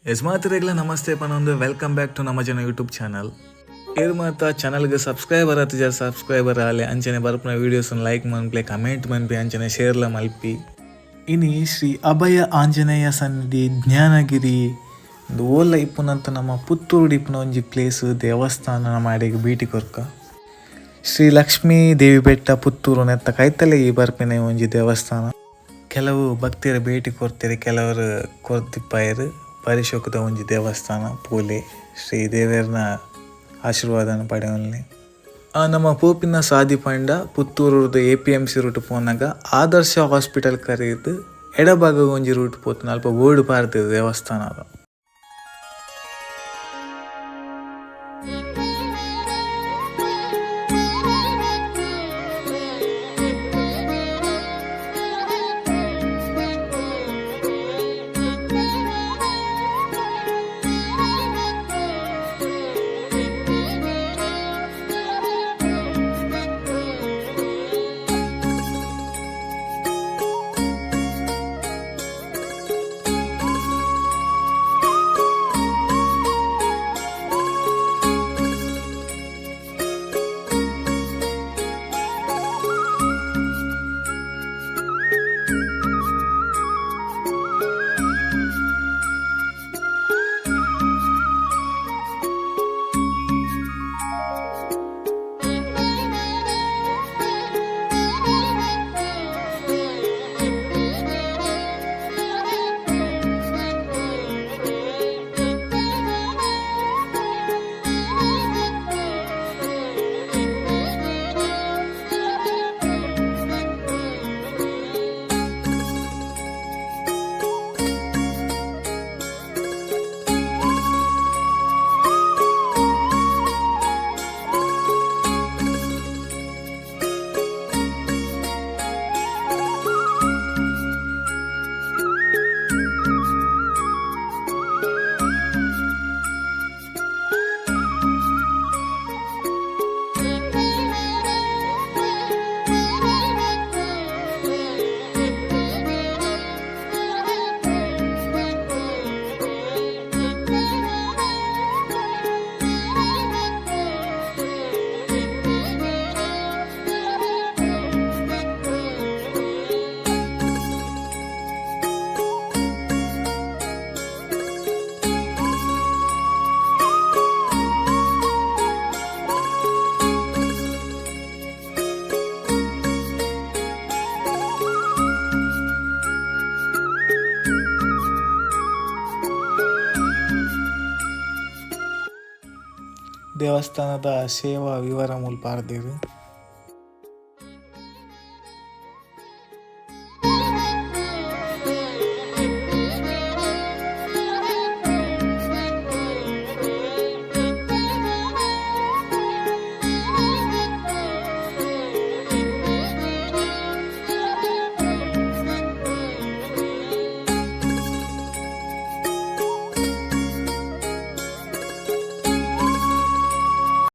ಯಜಮಾತರೆಗ್ಲ namaste ಪನೊಂದು welcome back to ನಮ್ಮ ಜನ YouTube channel. ಇರ್ ಮಾತ ಚಾನಲ್ಗೆ ಸಬ್ಸ್ಕ್ರೈಬರ್ ಆತಿಜ, ಸಬ್ಸ್ಕ್ರೈಬರ್ ಆಲೆ. ಅಂಚನೆ ಬರ್ಪುನ ವೀಡಿಯೋಸ್ ಲೈಕ್ ಮನ್ಪಲೆ, ಕಮೆಂಟ್ ಮನ್ಪಿ, ಅಂಚನೆ ಶೇರ್ಲ ಮಲ್ಪಿ. ಇನಿ ಶ್ರೀ ಅಭಯ ಆಂಜನೇಯ ಸನ್ನಿಧಿ ಜ್ಞಾನಗಿರಿ ಓಲ್ಲ ಇಪ್ಪುನಂತ ನಮ್ಮ ಪುತ್ತೂರು ಇಪ್ಪುನ ಒಂಜಿ ಪ್ಲೇಸ್, ದೇವಸ್ಥಾನ. ನಮ್ಮ ಅಡೆಗೆ ಭೇಟಿ ಕೊರ್ಕ. ಶ್ರೀ ಲಕ್ಷ್ಮೀ ದೇವಿ ಬೆಟ್ಟ ಪುತ್ತೂರು ನೆತ್ತ ಕೈತಲೆ ಈ ಬರ್ಪಿನ ಒಂಜಿ ದೇವಸ್ಥಾನ. ಕೆಲವು ಭಕ್ತರ ಭೇಟಿ ಕೊರ್ತೆರ್, ಕೆಲವರು ಕೊರ್ದಿಪ್ಪಾಯೆರ್. ಪರಿಶೋಕದ ಒಂಜಿ ದೇವಸ್ಥಾನ ಪೋಲೆ, ಶ್ರೀ ದೇವೆರ್ನ ಆಶೀರ್ವಾದನ ಪಡೆಯೊನ್ಲೆ. ನಮ್ಮ ಪೋಪಿನ ಸಾದಿ ಪಂಡ ಪುತ್ತೂರುರ್ದು ಎಪಿಎಂಸಿ ರೂಟ್ ಪೋನಗ ಆದರ್ಶ ಹಾಸ್ಪಿಟಲ್ ಕರೀದ್ ಎಡಭಾಗ ಒಂಜಿ ರೂಟ್ ಪೋತುಂಡು. ಅಲ್ಪ ಬೋರ್ಡ್ ಪಾರ್ದೆರ್ ದೇವಸ್ಥಾನದ. ದೇವಸ್ಥಾನದ ಸೇವಾ ವಿವರ ಮೂಲು ಪಾರ್ದೆರ್.